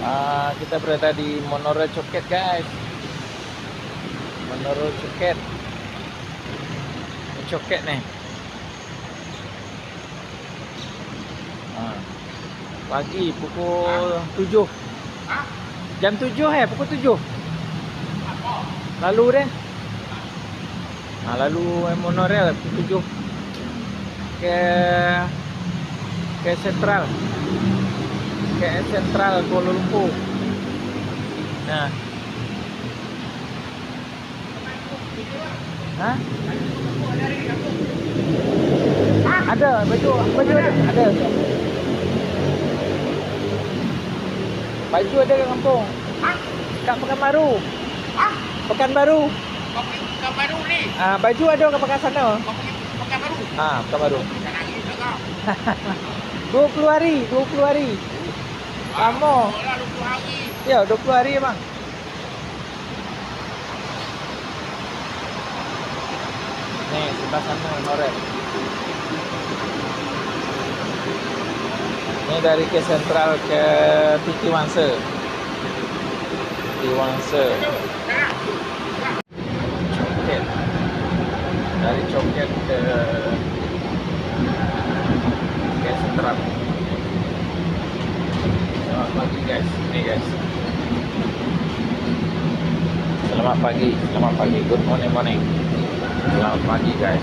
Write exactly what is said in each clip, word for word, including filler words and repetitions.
Ah, kita berada di Monorel Coket, guys. Monorel Coket. Ini Coket nih. Ah. Pagi pukul tujuh. Jam tujuh, eh, pukul tujuh. Lalu deh. Nah, lalu monorel pukul tujuh ke, ke Sentral. Ke Sentral Kuala Lumpur. Nah. Hah? Ada baju, baju ada. Ada. Baju ada kat kampung. Kat Pekanbaru. Pekanbaru. Pekanbaru ni. Ah, baju ada kat Pekan sana. Pekanbaru. Ah, Pekanbaru. Dua puluh hari, dua puluh hari. Lamo. Ya, dua puluh hari, Bang. Nih, sebelah sana, Norel. Ini dari ke Sentral ke T T Wangsa. T T Wangsa. Coket. Dari Coket ke, ke Sentral. Selamat pagi, guys. Ini, guys. Selamat pagi, selamat pagi. Good morning, morning. Selamat pagi, guys.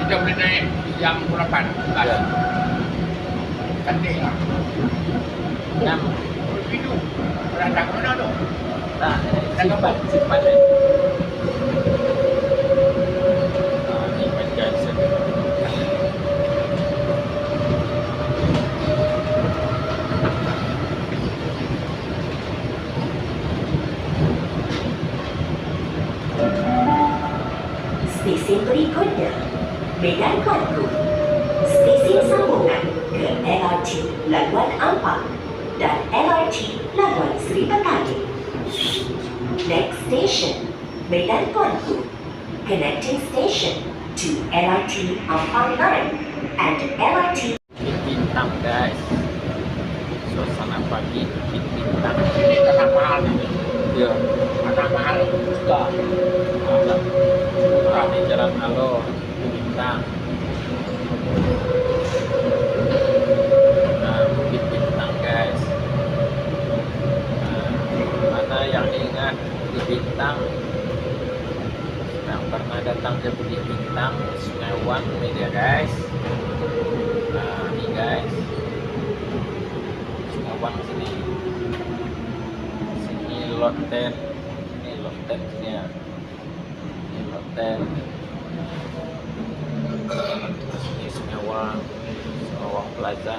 Kita boleh naik jam pukul lapan. Ya. Cantik lah. Enam. Pintu. Datang mana tu? Nah, simpan, simpan, eh. Ah, ini main guys, eh. Stesen berikutnya, Medan Tuanku. Stesen sambungan ke L R T Labuan Ampang dan L R T Labuan Sri Petani. Next station, Medan Tuanku. Connecting station to L R T Ampang Line and L R T Bukit Bintang, guys. Suasana pagi Bukit Bintang. Ini tanah mahal ini. Iya. Tanah mahal. Suka. Suka. Suka di Jalan Alor, Bukit Bintang. Nah, Bukit Bintang, guys. Nah, mana yang ingat Bukit Bintang? Yang pernah datang ke Bukit Bintang, Sungai Wang ni dia, guys. Nah, ni, guys. Sungai Wang sini. Sini Loten. Ni Loten sini, ya. Ni Loten. Sini Sungai Wang. Sungai Wang Plaza.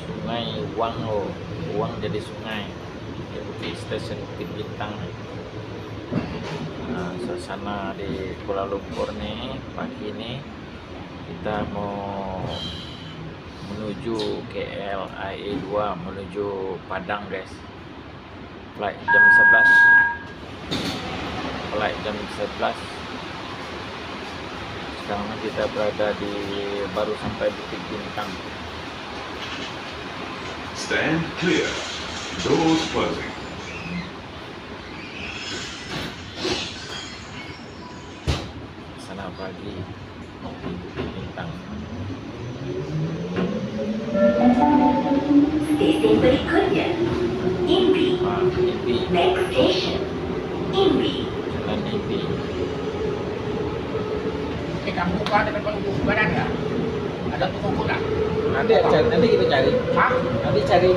Sungai Wang, oh. Wang jadi sungai. Di Bukit, stesen Bukit Bintang. Nah, suasana di Kuala Lumpur ni, pagi ni kita mau menuju K L I A dua, menuju Padang, guys. Flight jam sebelas. Flight jam sebelas. Sekarang kita berada di, baru sampai Bukit Bintang. Stand clear. Doors closing. Suasana pagi di Bukit Bintang. Stesen berikutnya, Imbi. Ah, Imbi. Next station, Imbi. Jalan Imbi. Eh, kamu kan ada penunggu badan nggak? Ada penunggu nggak? Nanti cari, nanti kita cari. Hah? Nanti cari.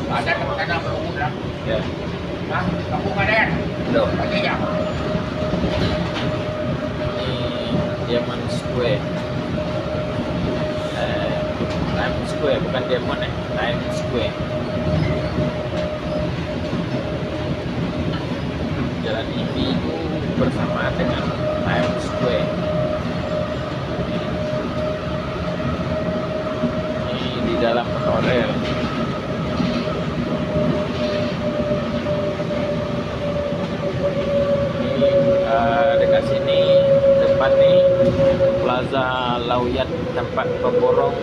Ada teman-teman penunggu nggak? Ya. Hah? Kampung Padan? Belum. Pakai jam? Ini Diamond Square. Eh, Times Square, bukan Diamond, eh. Times Square. Jalan Imbi itu bersamaan dengan Times Square. Ini di dalam monorel. Ni Plaza Lauyat, tempat pamborong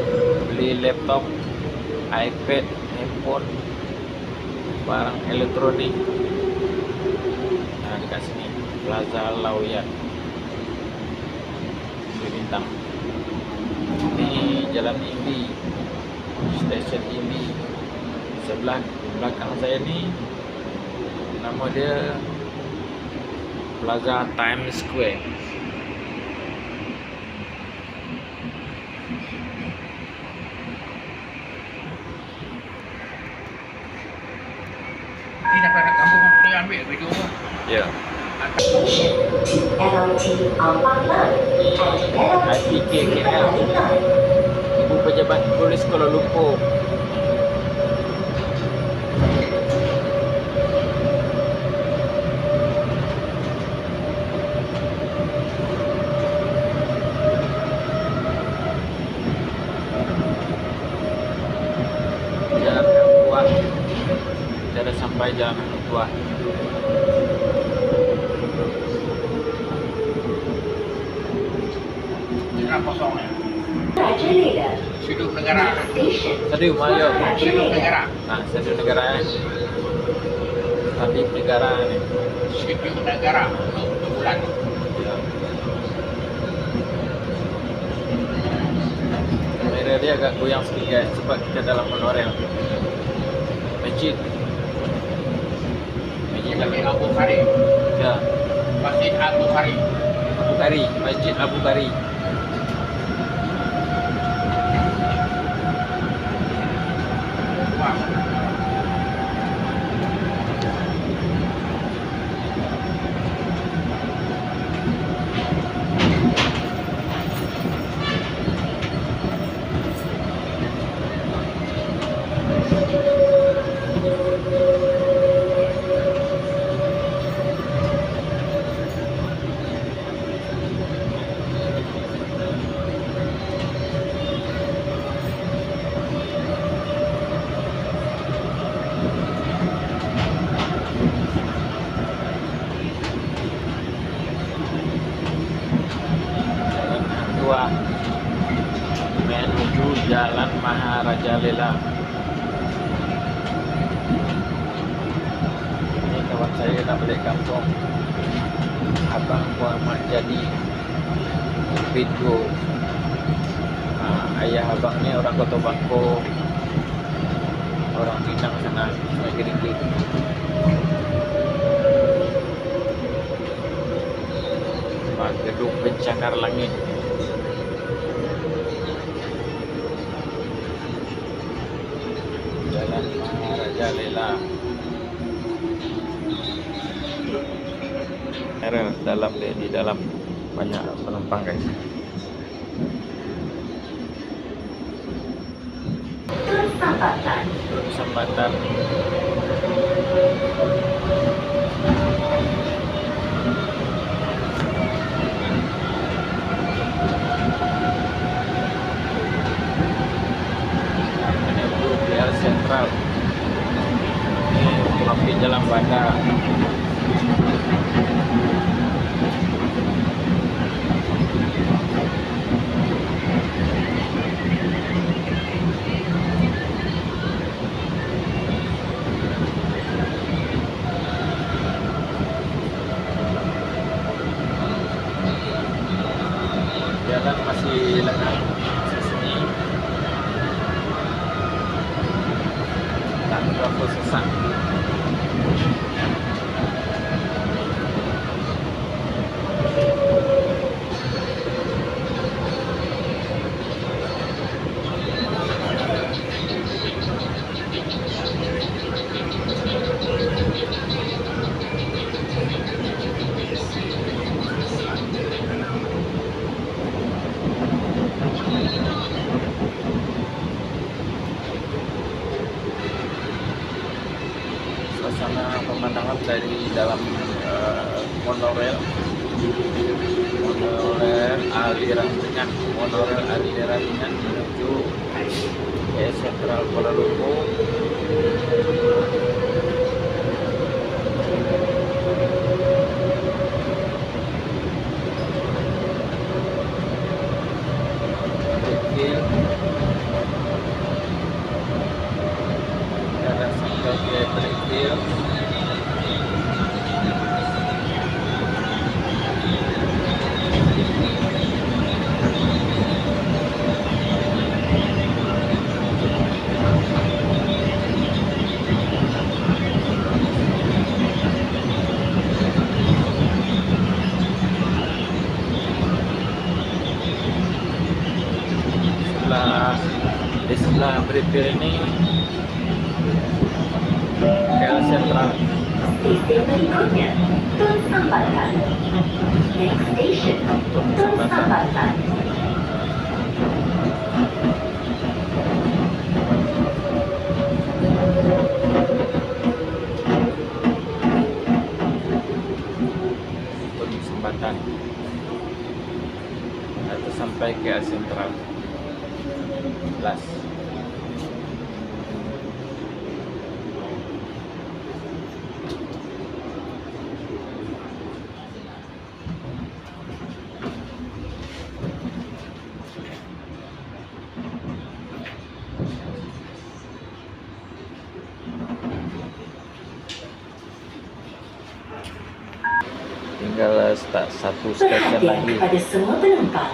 beli laptop, iPad, handphone, barang elektronik. Nah, dekat sini Plaza Lauyat di Bintang. Ini Jalan Imbi, stesen Imbi. Sebelah belakang saya ni, nama dia Plaza Times Square. Ini dapat nak sambung, dia ambil video. Ya. Station, L R T Ampang Line and L R T I P K K L. Ibu Pejabat Polis Kuala Lumpur. Jalan Hang Tuah. Kita dah sampai Jalan Hang Tuah. Jalan kosong ya. Rajalela. Stadium Negara. Stadium, ayo. Stadium Negara. Nah, Stadium Negara, eh. Stadium Negara ni. Stadium Negara. Bulan. Ya. Kamera dia agak goyang sikit, guys, sebab kita dalam monorel. Masjid. Masjid Abu Khari. Ya. Masjid Abu Khari. Abu Khari, Masjid Abu Khari. Jalan Hang Tuah menuju Jalan Maharaja Lela. Ini kawan saya nak balik kampung, Abang Muhammad Jadi, Pintu. Ah, ayah abang ni orang Kota Bangko, orang Minang sana, Sungai Geringging. Wah, gedung pencakar langit. Jalan Maharaja Lela. Era dalam deh, di dalam banyak penumpang, guys. Tun Sambatan. Tun Sambatan. Ini Blue Pier Central. Ini mampir Jalan Banda. Jalan masih lengang, masih sunyi. Tak berapa sesak. Suasana pemandangan dari dalam, eh, monorel, monorel aliran tengah, monorel aliran tengah menuju ke Sentral Kuala Lumpur. Trip ini K L Central. Stesen berikutnya, Tun Sambatan. Next station, Tun Sambatan. Tun Sambatan. Lah sampai K L Central. Last. Tinggal sa-, satu stesen. Perhatian lagi kepada semua penumpang.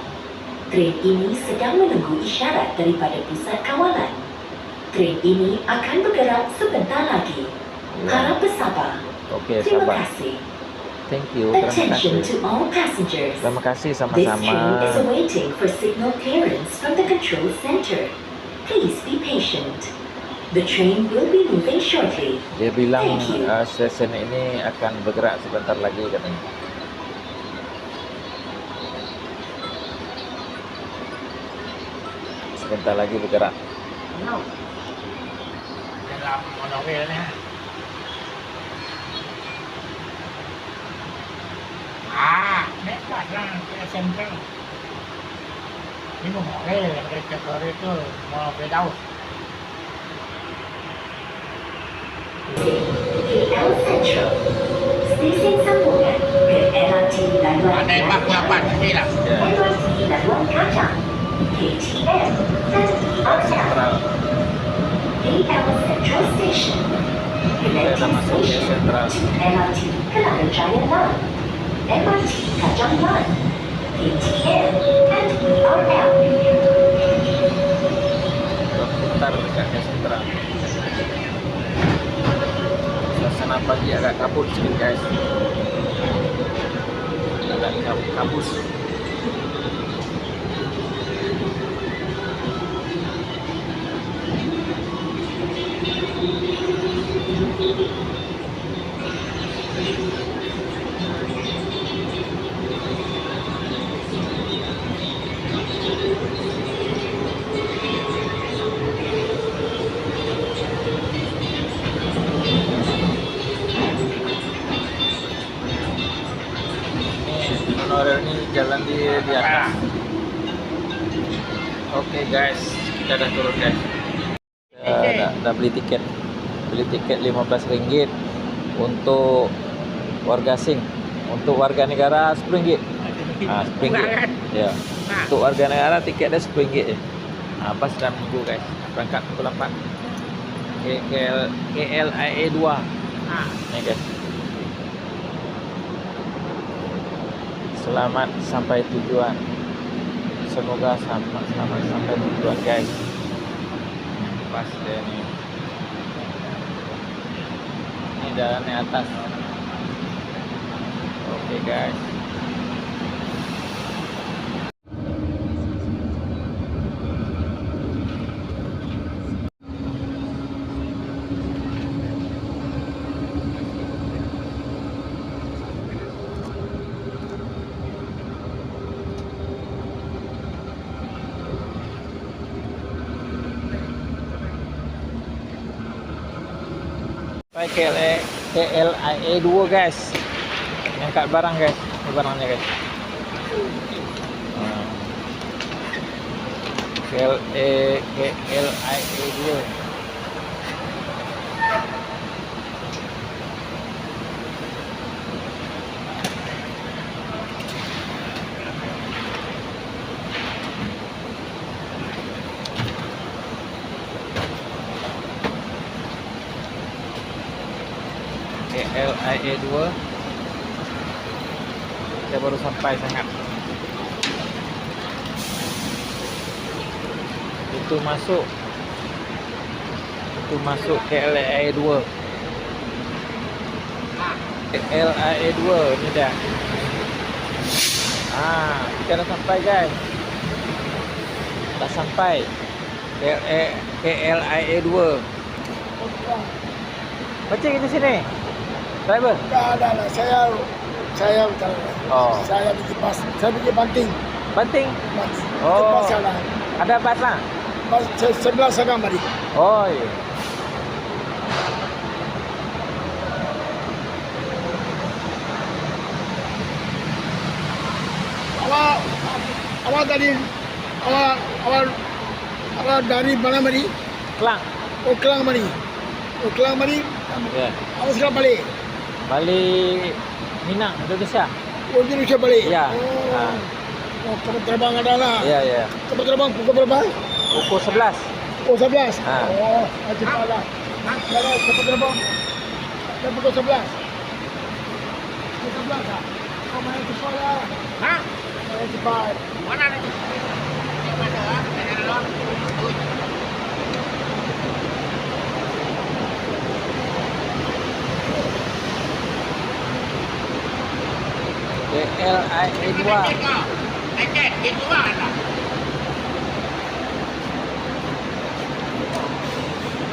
Train ini sedang menunggu isyarat daripada pusat kawalan. Train ini akan bergerak sebentar lagi. Ya. Harap bersabar. Oke, terima kasih. Thank you, terima kasih. Attention to all passengers. Terima kasih sama-sama. This train is awaiting for signal clearance from the control center. Please be patient. The train will be moving shortly. Dia bilang, thank you. Eh, stesen ini akan bergerak sebentar lagi, katanya. Sebentar lagi bergerak. Dalam monorail ni. Ah, mewah lah, S M T. Ini monorail yang dari Jakarta itu, monorail Daus. K L Central. Stesen sambungan ke M R T Laluan Gajah, M R T Laluan Kacang, K T M, dan E R L. K L Central Station. Connecting station to M R T Kelana Jaya Line, M R T Kacang Line, K T M, and E R L. Putar dekat Central. Suasana pagi agak kabut sikit, guys. Agak kab-, kabut. Ini monorail ini jalan di, di atas. Oke, guys, kita dah turun, guys. Eh, dah, dah beli tiket. Beli tiket lima belas ringgit untuk warga asing. Untuk warga negara sepuluh ringgit. Ah, sepuluh ringgit. Murah, kan? Ya. Nah. Untuk warga negara tiketnya sepuluh ringgit je. Ah, pas dah menunggu, guys. Berangkat pukul lapan. K L, K L I A dua. Nah. Ni, guys. Selamat sampai tujuan. Semoga sama-, selamat sampai tujuan, guys. Pas dia ni. Ini jalan yang atas. Oke, guys. Sampai K L A, K L I A dua, guys. Ngangkat barang, guys. Ini barangnya, guys. Hmm. K L A, K L I A dua. K L I A dua. Kita baru sampai sangat. Itu masuk. Itu masuk K L I A dua. K L I A dua ni dah. Ah, kita dah sampai, guys. Dah sampai. K L A, K L I A dua. Macam itu sini. Driver? Enggak ada, enggak. Saya, saya, saya bikin pas. Saya bikin banting. Banting? Banting. Oh. Pas sana. Ada pas lah? Pas se-, sebelah sana, mari. Oh, iya. Awak, awak tadi, awak, awak, awak dari mana tadi? Klang. Oh, Klang mari. Oh, Klang mari. Ya. Awak sudah balik? Balik Minang, Indonesia. Oh, Indonesia balik? Ya. Oh. Ha. Oh, kapal terbang ada lah. Ya, ya. Kapal terbang pukul berapa? Pukul sebelas. Pukul sebelas? Ha. Oh, cepat lah. Kalau kapal terbang, dah pukul sebelas. Pukul sebelas lah. Kau main cepat lah. Ha? Main cepat. Mana ni? K L I A dua.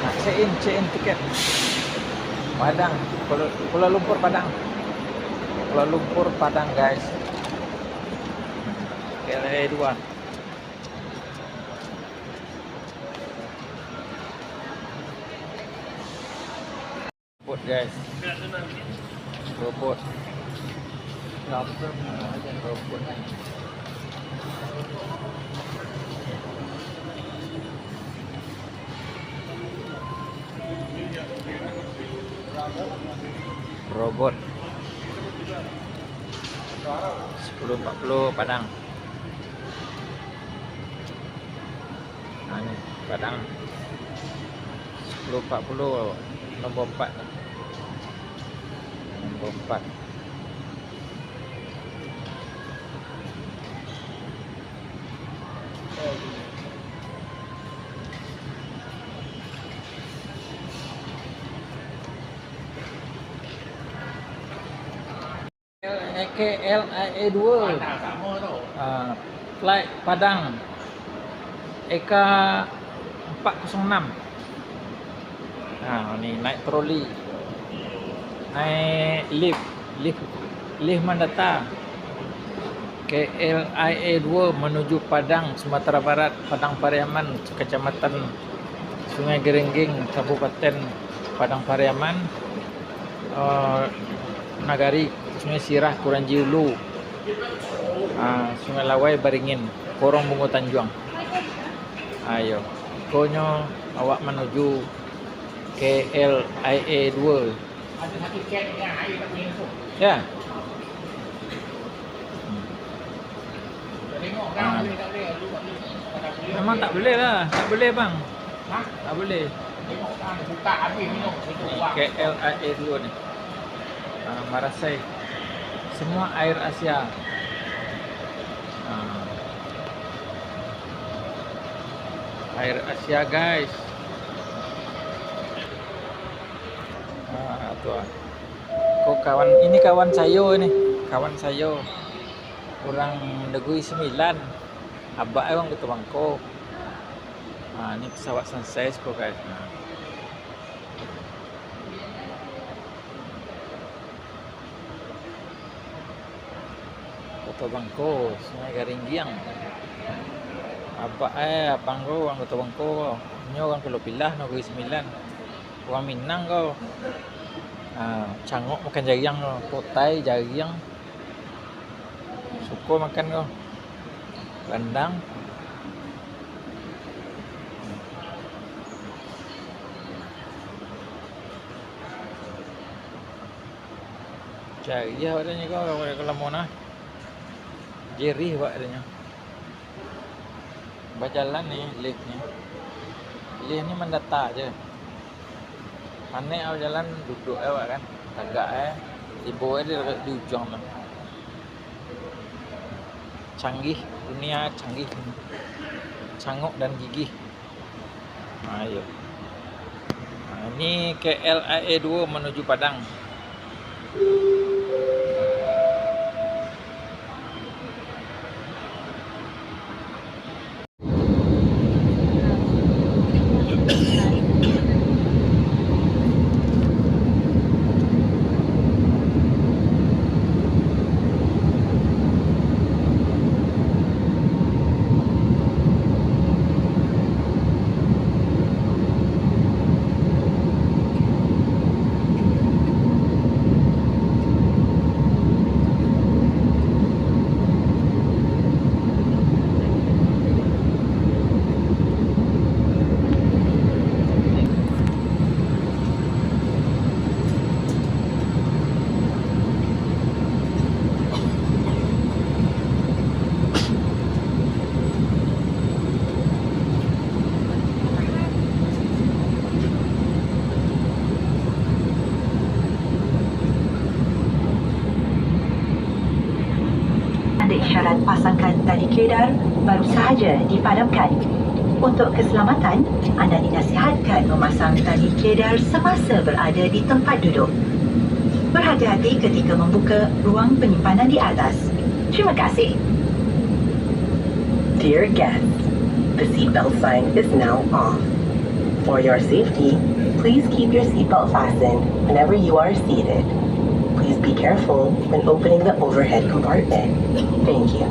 Nah, check in, check in tiket. Padang, Kuala, Kuala Lumpur, Padang. Kuala Lumpur, Padang, guys. K L I A dua. Robot, guys. Robot. Robot. Robot. Sepuluh empat puluh Padang. Nah, ni, Padang. Sepuluh empat puluh, nombor empat. Nombor empat. L-, K L I A dua. Ah, flight Padang. E K empat kosong enam. Ah, ni naik troli. Naik lift, lift, lift mandata. K L I A dua manuju Padang, Sumatera Barat, Padang Pariaman, Kecamatan Sungai Gerenggeng, Kabupaten Padang Pariaman. Eh, nagari, Sungai Sirah, Kuranji Ulu, ah, Sungai Lawai, Baringin, Korong Bungo Tanjuang. Ayo, ikonyo awak manuju K L I A dua. Ya. Ah. Memang tak boleh lah, tak boleh, bang. Tak boleh. K L I A dua ni. Ah, marasai semua air Asia. Ah. Air Asia, guys. Ah, tu ah. Ko kawan, ini kawan sayo ini, kawan sayo. Urang Negeri Sembilan. Abak e urang Kota Bangko. Ah, ni pesawat Sunseas ko, guys. Nah. Kota Bangko, Sungai Garinggiang. Abak e, abang ko urang Kota Bangko. Inyo urang Pulau Pilah, Negeri Sembilan. Urang Minang ko. Ah, cangok makan jariang ko. Potai, jariang. Suko makan ko. Randang. Cari awak dah ni ko, kalau mau nah. Jerih awak dah ni. Bajalan ni lift ni. Lift ni mandata je. Panek awak jalan, duduk awak kan. Tagak e. Tibo e di, di ujuang tu. Canggih, dunia canggih. Cangok dan gigih. Ha, iyo. Ha, ini K L I A dua manuju Padang. Alat pasangkan tali keder baru sahaja dipadamkan. Untuk keselamatan, anda dinasihatkan memasang tali keder semasa berada di tempat duduk. Berhati-hati ketika membuka ruang penyimpanan di atas. Terima kasih. Dear guests, the seatbelt sign is now off. For your safety, please keep your seatbelt fastened whenever you are seated. Please be careful when opening the overhead compartment. Thank you.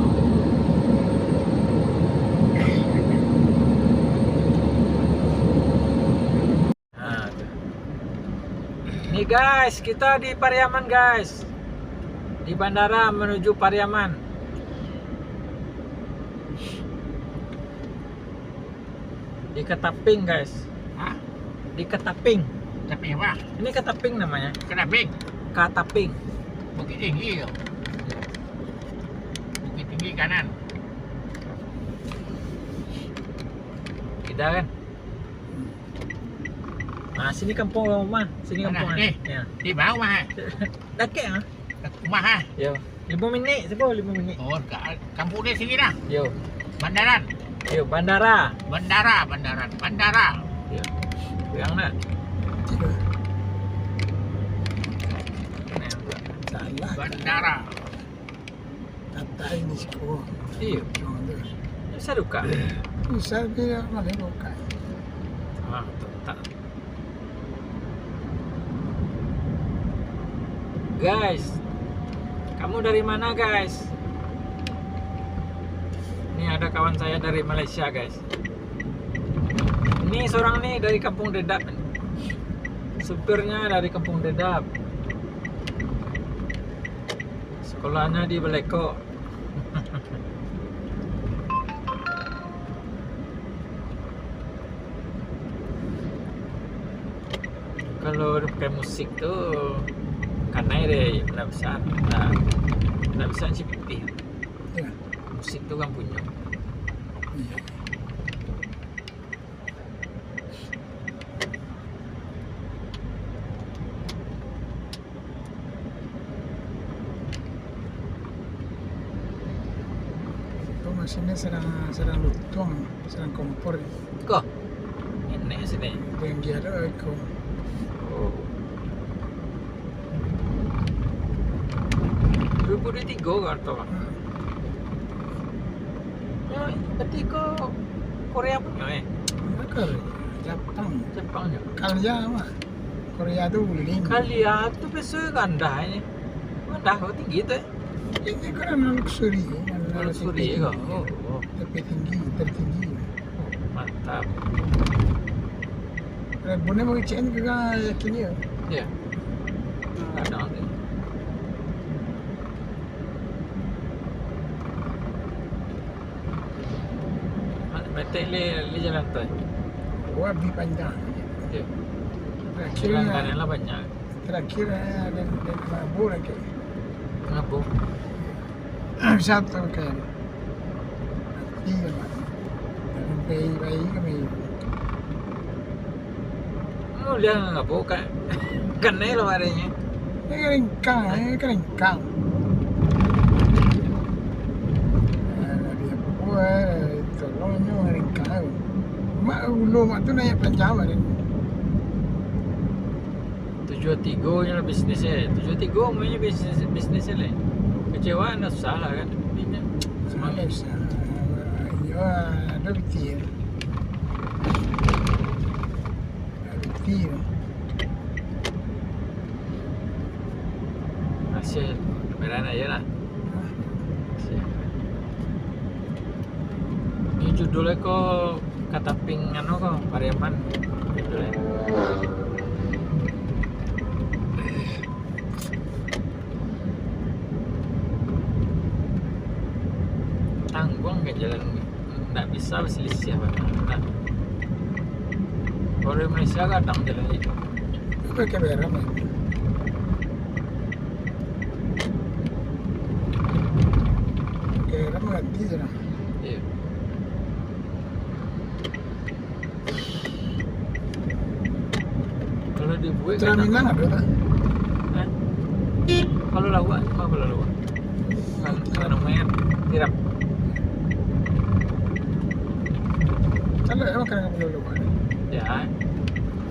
Ha, tu. Ni guys, kita di Pariaman guys. Di bandara menuju Pariaman. Di Ketaping guys. Hah? Di Ketaping. Tapi apa? Ini Ketaping namanya. Kenapa? Ketaping. Bukit Tinggi tu. Bukit Tinggi kanan. Kita kan. Nah, sini kampung rumah, sini Mana? kampung. Ni? Ya. Di bawah eh. Dakek ah. Rumah eh. Yo. Lima minit, sebab lima minit. Oh, ka- kampung di sini dah. Yo. Bandaran. Yo, bandara. Bandara, bandaran, bandara. Yo. Yang nak. Tidak Nah, salah. Bandara. Kata ini siko. Iya. Cuma tu. Bisa duka. Bisa dia mana bukan. Ah, tu tak. Guys, kamu dari mana guys? Ini ada kawan saya dari Malaysia guys. Ini seorang nih dari Kampung Dedap. Supirnya dari Kampung Dedap. Sekolahnya di Baleko. Kalau pakai musik tu kanai deh, ndak bisa, ndak, ndak bisa cipih. Ya. Musik tu kan punya. Iya. Itu mesinnya sedang sedang lutung, sedang kompor. Ko. Ini sini. Tinggi ada itu. Oh. Dua ribu dua puluh tiga kan tu. Hmm. Ya, berarti ko Korea punya eh. Mereka Jepang. Jepang je. Kalau ya mah Korea tu uling. Kalia tu biasa rendah ni. Rendah kok tinggi tu eh. Ini kan luxury. Luxury ke? Oh, oh. Tapi tinggi, tertinggi. Mantap. Rebunnya mau cek juga yakin ya. Ya. Ada nanti. Betek le, le jalan tu. Wah, lebih panjang. Ya. Terakhir, Jalan kanan lah banyak. Terakhir eh, ada ada Mabo lagi. Kenapa? Satu kan. Iya, Pak. Baik-baik kami. Oh, dia ngapa kan? Kenai lah marinya. Ini ringkang, ini kan ringkang. Dari apa? Tolongnya ringkang. Mak ulu mak tu naik panjang hari ni. Tujuh tiga nya lah bisnisnya. Tujuh tiga maunya bisnis bisnisnya lah. Kecewa ndak susah lah kan. Ini kan Semangat. Ya, ada betul. Ada betul. Hasil kamera aja lah. Ini judulnya ko Kataping anu ko Pariaman judulnya. Tangguang ke jalan ni. Ndak bisa berselisih apa. Ndak. Kalau di Malaysia kadang jalan itu. Itu pakai berem ya? Pakai berem ganti je lah. Iya. Kalau dibuat Celana Minang ada tak? Hah? Kalau lawak, cuma kalau lawak. Kan kalau namanya Siram. Calak ya makan dengan pulau luar ni. Ya.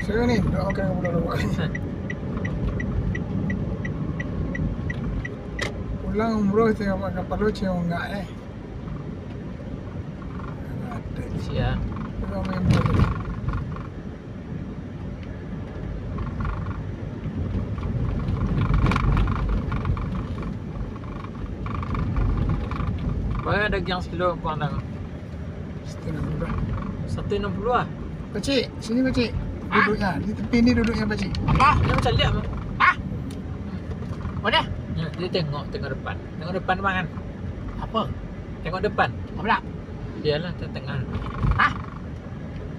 Saya ni, nak makan dengan pulau luar ni. Pulang umroh tengah makan palo cium enggak eh. Siap. Pulang main bola. Bara dagiang sakilo, Angku Andang? Satu enam puluh. Satu enam puluh ah? Pacik, sini pacik. Hah? Duduknya, di tepi ni duduknya pacik. Apa? Yang caliak mah. Hah? Mana? Ya, dia tengok, tengok depan. Tengok depan, Bang, kan? Apa? Tengok depan. Apa pula? Iyalah, tengah. Hah?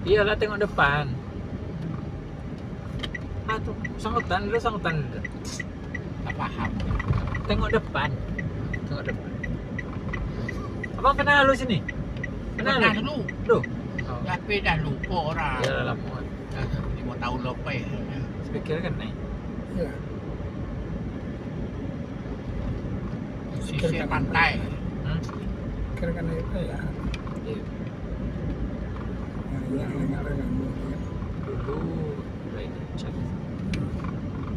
Iyalah, tengok depan. Ah, tu, sangkutan dulu, sangkutan dulu. Tak paham. Tengok depan. Tengok depan. Abang pernah lalu sini? Pernah Pernah lalu? Dulu. Dulu? Oh. Tapi dah lupa orang. Iyalah, lama. Dah lima tahun lebih. Speaker kan naik? Ya. Sisir pantai. Hmm? Speaker kan naik, ya. Iya. Yang, yang, yang, yang, yang. Dulu, baik, cak.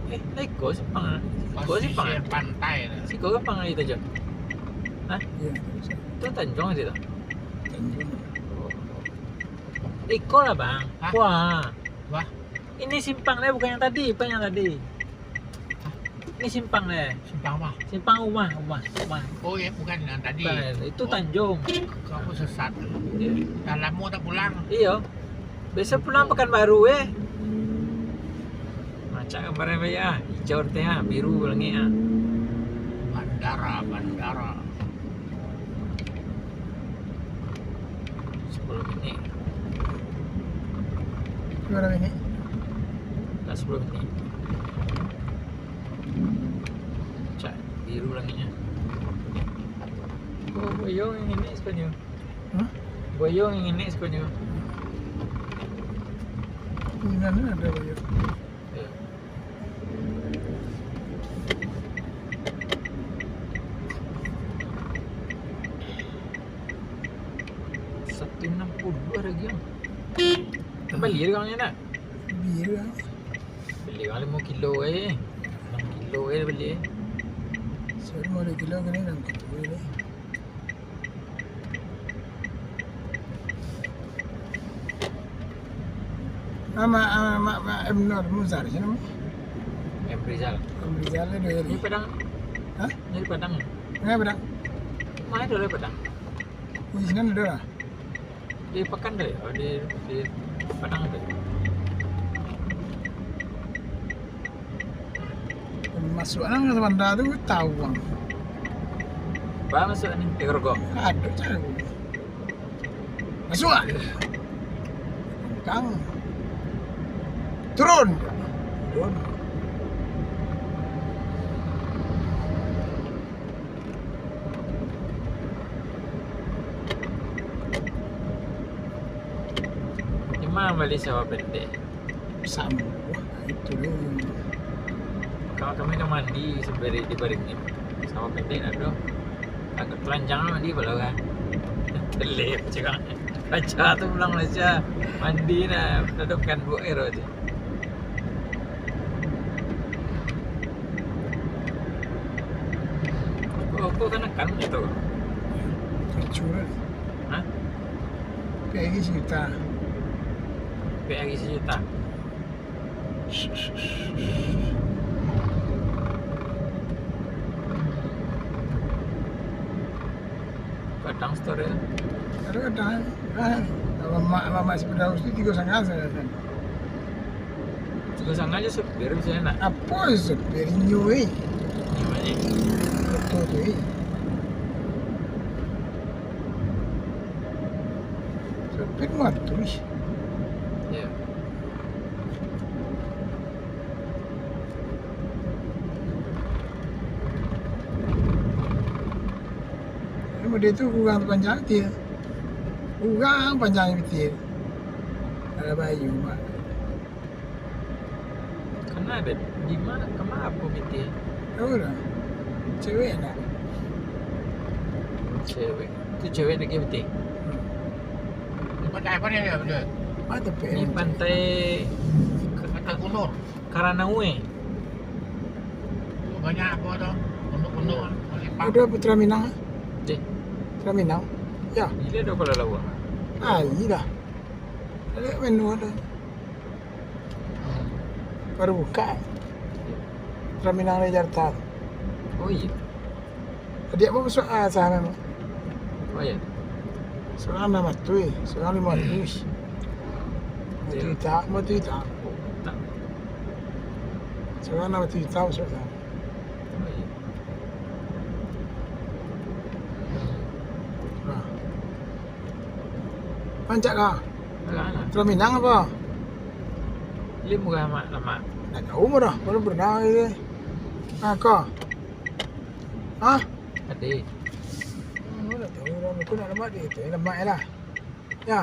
Eh, lah iko simpang. Iko simpang, Pasisir eh? Pantai lah. Siko simpang lagi tajam. Hah? Iya, tajam. Itu Tanjung aja tu? Tanjung. Oh. Iko lah, Bang. Hah? Wah. Wah. Ini simpang dia, bukan yang tadi, bukan yang tadi. Ini simpang deh. Simpang apa? Simpang rumah, rumah, rumah. Oh, ya, bukan yang tadi. Bukan, itu Oh. Tanjung. Aku sesat. Iya. Dah lama tak pulang. Iya. Biasa pulang Pekanbaru, eh. Macam gambaran bayar, hijau teh, ah, biru langit, ah. Bandara, bandara. Sepuluh minit. Berapa minit? Dah sepuluh minit. Cak biru langitnya. Oh, boyong yang ini sebenarnya. Hah? Boyong yang ini sebenarnya. Di mana ada boyong? Ya. Satu enam puluh harga. Bali harganya nak? Bali lah. Bali kan lima kilo eh. Enam kilo eh bali eh. Saya lima kilo kena enam kilo eh. Nama, ah, Mak, Mak M Nur Muzar, siapa nama? M Rizal. M Rizal ada Ini dari Padang. Hah? Ini di Padang. Mana Padang? Mana ada Padang? Di sini ada lah. Di Pekan tu ya, di, di Padang tu. Masuk nang sabanta tu tahu bang. Ba masuk ni, di Gerogong. Aduh, cara. Masuk ah. Kang. Turun. Turun. Di ma bali sawah pendek? Samo. Wah, itu deh. Kalau kami kan mandi sampai di, di Baringin. Sawah pendek nak tu. Agak telanjang lah mandi pala kan. Telek cakap. Raja tu pulang Malaysia. Mandi nak dudukkan buat air aja. Kau, kau kan akan gitu. Tercurah. Hah? P R I sejuta. P R I sejuta. Kadang story. Kadang-kadang, ah, mamak, mamak si Firdaus tu tigo sanga sajo kan. Tigo sanga aja supir bisa nak. Apa supir inyo eh? Gimana? Betul tu eh. Supir mah terus. Ya. Model tu kurang panjang betul. Kurang panjang betul. Kalau bayu mak. Kena ada di mana, kena apa betul? Tahu lah. Cewek nak. Cewek. Tu cewek lagi betul. Pantai apa ni dia? Betul. Apa tepi? Ini pantai Pantai Kunur. Karanaue. Banyak apa tu? Pondok-pondok kan. Limpah. Ada Putra Minang. Deh, Putra Minang. Ya. Gila dah kalau lawa. Ah, iya dah. Ada menu ada. Baru buka. Putra Minang dari Jakarta. Oh iya. Dia apa masuk ah, sah memang. Oh iya. Seorang nama tu eh, seorang lima ratus. Batu hitam, batu hitam. Tak. Seorang nama batu hitam, seorang. Oh iya. Nah. Rancak kah? Alah, alah. Putra Minang apa? Dia murah mak lama. Tak tahu mah dah, baru pernah gitu. Nah, kau. Hah? Ada. Hmm, tak tahu dah, aku nak lemak dia tu, lemak je lah. Ya.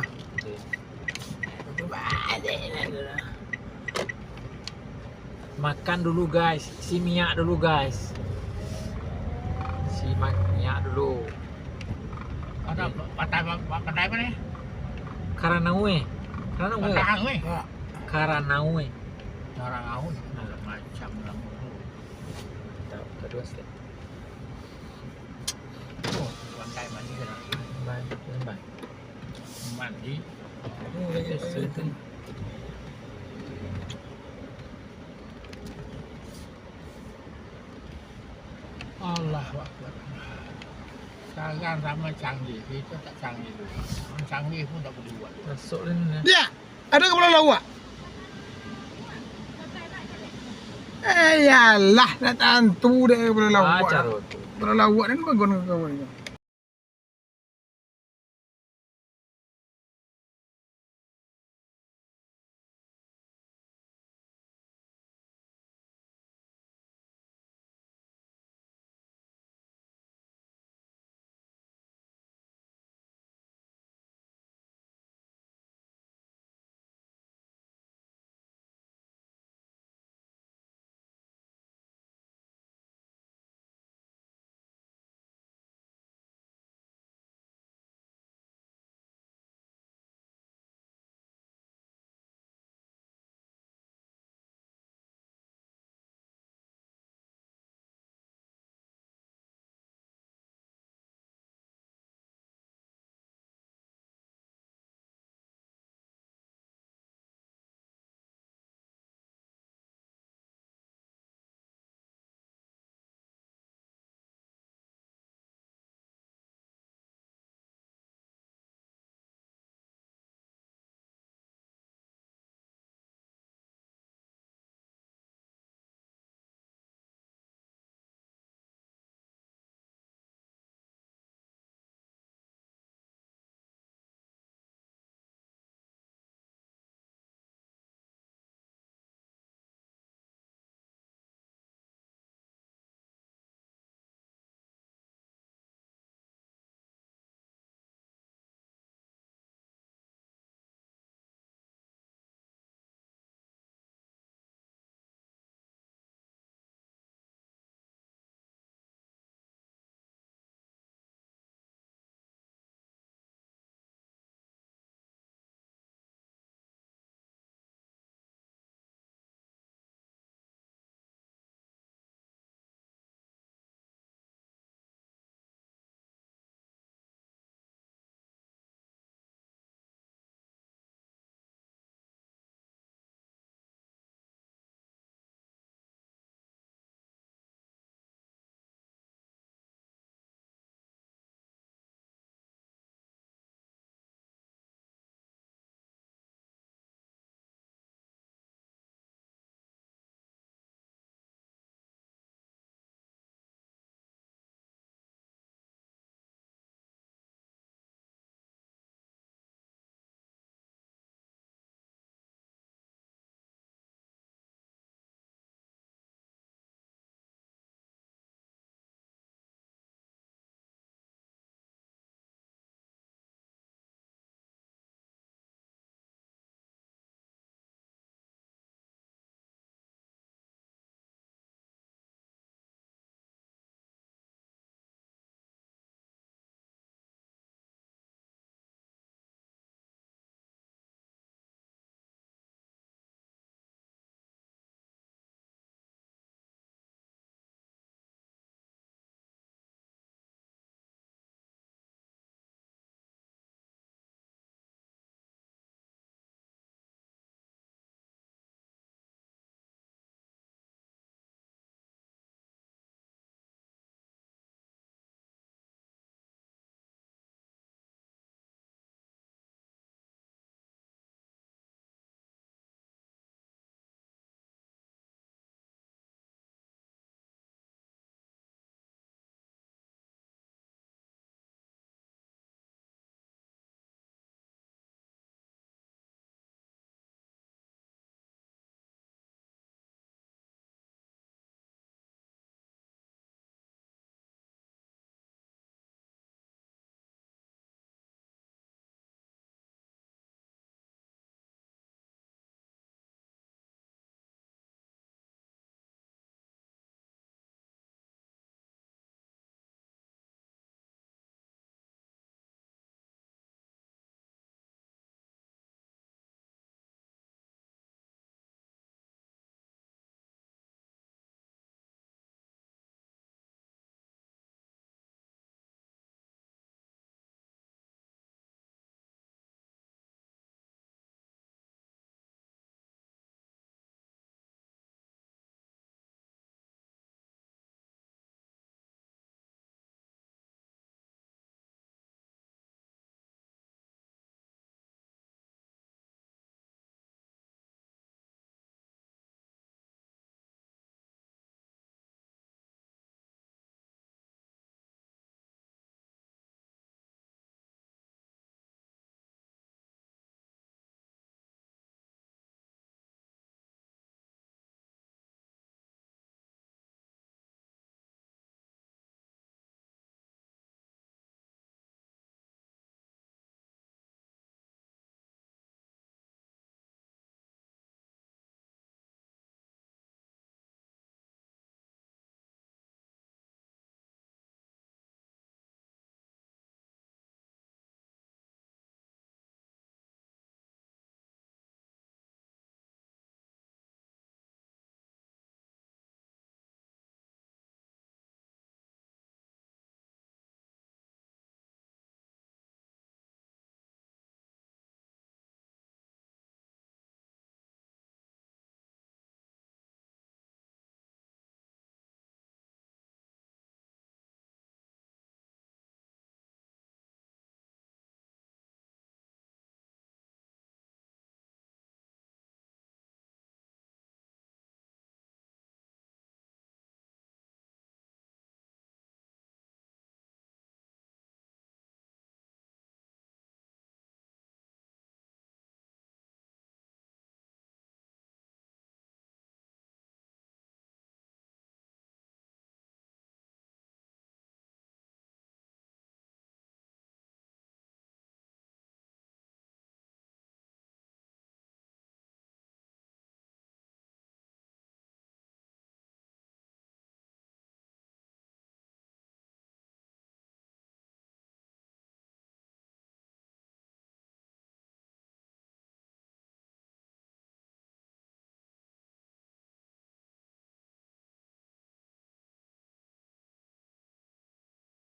Ada. Makan dulu guys, isi minyak dulu guys. Isi ma- minyak dulu. Ada pantai apa? Pantai apa ni? Karanaue. Karanaue. Pantai Hangue. Ya. Karanaue. Orang Hangue. Macam orang. Tak, tak dua step. Oh, pantai mandi sana. Lembai, lembai. Mandi. Allahu Akbar. Sekarang zaman canggih, kita tak canggih dulu. Orang canggih pun tak boleh buat. Masuk lah ni. Dia ada kepala lawak. Eh, yalah, nak tantu dek kepala lawak. Ah, caro tu. Kepala lawak ni bagon ke kawan ni.